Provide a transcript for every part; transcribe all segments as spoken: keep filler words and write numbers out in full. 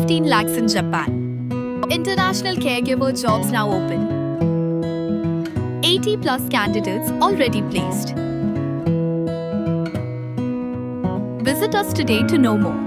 fifteen lakhs in Japan. International caregiver jobs now open. eighty plus candidates already placed. Visit us today to know more.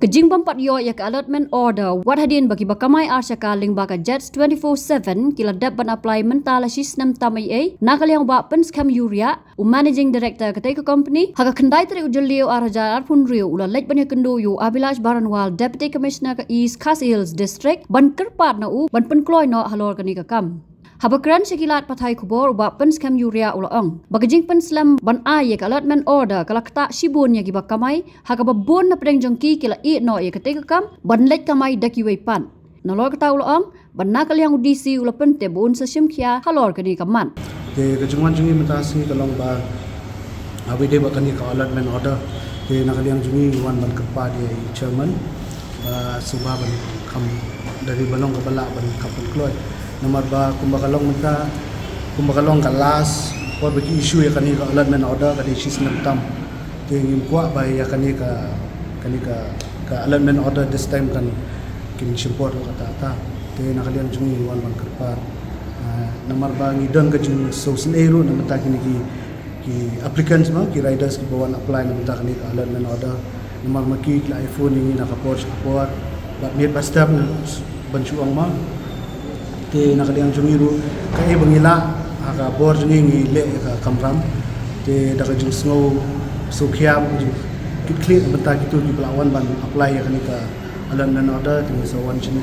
Ka jingbym pat ïoh ïa ka allotment order wat hadien ba kiba kamai ar shaka lyngba ka JATS twenty-four seven ki la dep ban apply mynta la shi snem tam ei ei na ka liang u Bah Pynskhem Ïuriah, u Managing Director katei ka company, ha ka khyndai tarik u Jylliew ar hajar arphew hynriew u la leit ban ïakynduh ïa u Abhilash Baranwal, Deputy Commissioner ka East Khasi Hills District, ban kyrpad na u ban pynkloi noh halor kane ka kam. Haba kren sha ki lad pathai khubor u Bah Pynskhem Ïuriah u la ong ba ka jingpynslem ban ai ïa ka allotment order ka la ktah shibun ïa kiba kamai, ha kaba bun na pdeng jong ki ki la ïeh noh ïa katei ka kam ban leit kamai da kiwei pat. Nalor kata u la ong ba na ka liang u DC u la pyntip ba un sa shim khia halor kane ka mat. Te ka jingwan jong ngi mynta ka sngi ka long ba haba ïadei bad kane ka allotment order, te na ka liang jong ngi ngi wan ban kyrpad ïa i chairman ba sngewbha ban kham, da dei ba long kaba lah ban kham pynkloi. Namar ba kumba ka long mynta, kumba ka long ka last por ba ki issue ïa kane ka allotment order ka dei shi snem tam. Te ngim kwah ba ïa kane ka, kane ka, ka allotment order this time kan, kin shim por ruh kata kata. Te na ka liang jong ngi ngi wan ban kyrpad. Ah, namar ba ngi don ka jingsngewsynei ruh na bynta kine ki, ki applicants ma, ki riders kiba wan apply na bynta kane ka allotment order. Namar ma ki ki la ai phone ïa ngi na ka por sha ka por, bad miet bad step ban shu ong ma. Te na ka liang jong ngi ruh kaei ba ngi lah ha ka bor jong ngi ngi leh ïa ka kamram. Te da ka jingsngew sngewkhia, ka jingkitkhlieh na bynta kito kiba la wan ban apply ïa kane ka allotment order, te ngi sa wan shane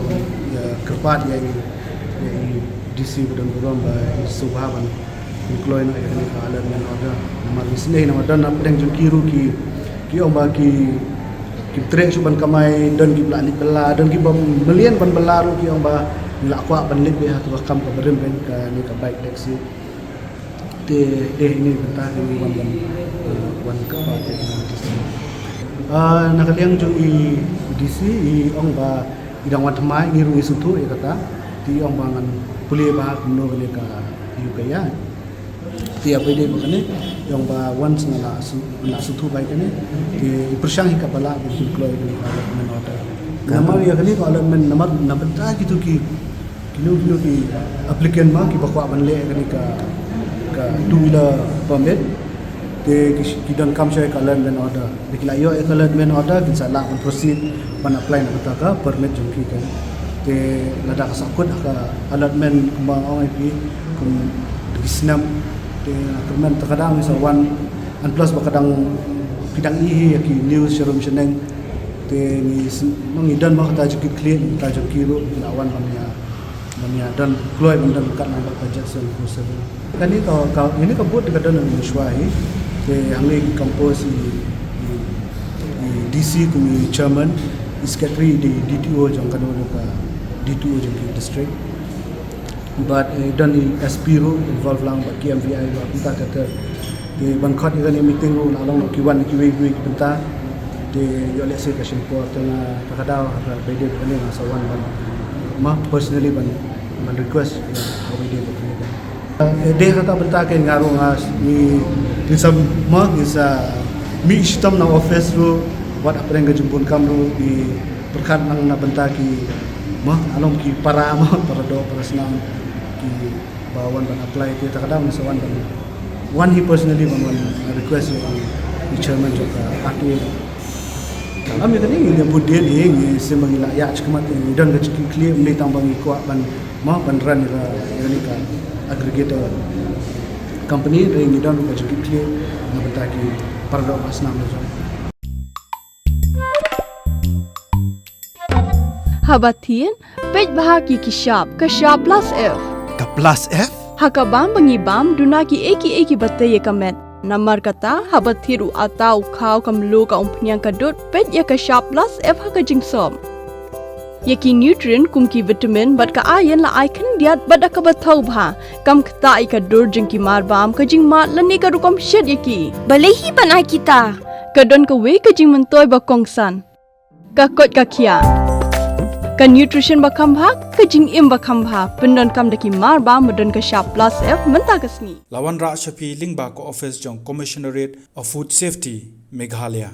ïa kyrpad ïa i, ïa i DC ba don burom ba i sngewbha ban pynkloi noh ïa kane ka allotment order. Namar ngi sngew namar don na pdeng jong ki ruh ki, ki ong ba ki, kim treh shuh ban kamai, don kiba la leit bylla, don kiba mlien ban bylla ruh ki ong ba ngi la kwah ban leit beit ha katu ka kam kaba rim beit kane ka bike taxi. Te dei ine i bynta ngi wan ban, eh, wan kyrpad ïa i DC. Ah, na ka liang jong i DC i ong ba i dang wan thymmai, ngi ruh ngi sngewthuh ïa kata. Te i ong ba ngan pule ba kumno kane ka ïa ka ïa. Te haba ïadei bad kane i ong ba once nga la shu, nga la sngewthuh ba ïa kane, te i pyrshang hi kaba lah ban pynkloi kane ka allotment order. Namar ïa kane ka allotment, namar na bynta kito ki, kino kino ki applicant ma kiba kwah ban leh kane ka, ka two wheeler permit, te ki, ki donkam shuwa ïa ka allotment order. Da ki la ïoh ïa ka allotment order kin sa lah ban proceed ban apply na bynta ka permit jong ki kan. Te lada ka sahkut ha ka allotment kumba ong ïa phi kum da ki snem, te kyrmen te ka dang ngi sa wan, and plus ba ka dang, phi dang i hi ïa ki news sharum shaneng. Te ngi sn-, ngi don ma kata jingkitkhlieh, kata jong ki ruh ki la wan ban ïa, ban ïa don kloi ban don kat lang bad ka JATS twenty-four seven. Kane ka, ka, kane ka booth ka don ha Mynshuwa hi. Te hangne ki compose i, i, i DC kum i chairman, i secretary, i DTO jong kano kano ka DTO jong ki district. Bad, eh, don i SP ruh involve lang bad ki MVI ruh kumta ka ter. Te ban khot ïa kane meeting ruh la long ki wan kiwei kiwei ki bynta. Te ïoh lehse ka shim por te nga, ta ka daw haba ïadei bad kane nga sa wan ban, ma personally ban, ban request ïa haba ïadei bad kane. Eh, dei ha kata bynta kein nga ruh nga ngi, ngi sa, ma ngi sa mih shitom na office ruh, wat hapdeng ka jingbun kam ruh, ngi pyrkhat lang na bynta ki, ma, along ki para, ma, para doh para snam, kiba wan ban apply, te ta ka daw ngi sa wan ban, wan hi personally ban wan request ïa i chairman jong ka RTA. Ka lam ïa kane ngi leh bun dien hi, ngi sngewbha ngi la ïa shikmat, ngi don ka jingkitkhlieh, ym dei tang ba ngi kwah ban, ma, ban run ïa ka, ïa kane ka aggregator company, hynrei ngi don ka jingkitkhlieh na bynta ki para doh para snam la jong. Haba thied, peit bha ki ki shap, ka shap plus F. Ka plus F? Ha ka bam ba ngi bam, duna kiei kiei kiba tei ïa ka met. Namar kata, haba thied u atta u khaw ka mluh ka umphniang ka dud, peit ïa ka shap plus F ha ka jingsop. Ïa ki nutrient kum ki vitamin bad ka iron la ai khyndiat bad da kaba thaw bha. Kam ktah ïa ka dur jong ki mar bam, ka jingmad lane ka rukom shet ïa ki. Balei hi ban ai kita? Ka don kawei ka jingmyntoi ba kongsan. Ka koit ka khiah. Ka nutrition ba kham bha, ka jingim ba kham bha. Pyndonkam da ki mar bam ba don ka shap plus F mynta ka sngi. La wanrah sha phi lyngba ka office jong Commissionerate of Food Safety, Meghalaya.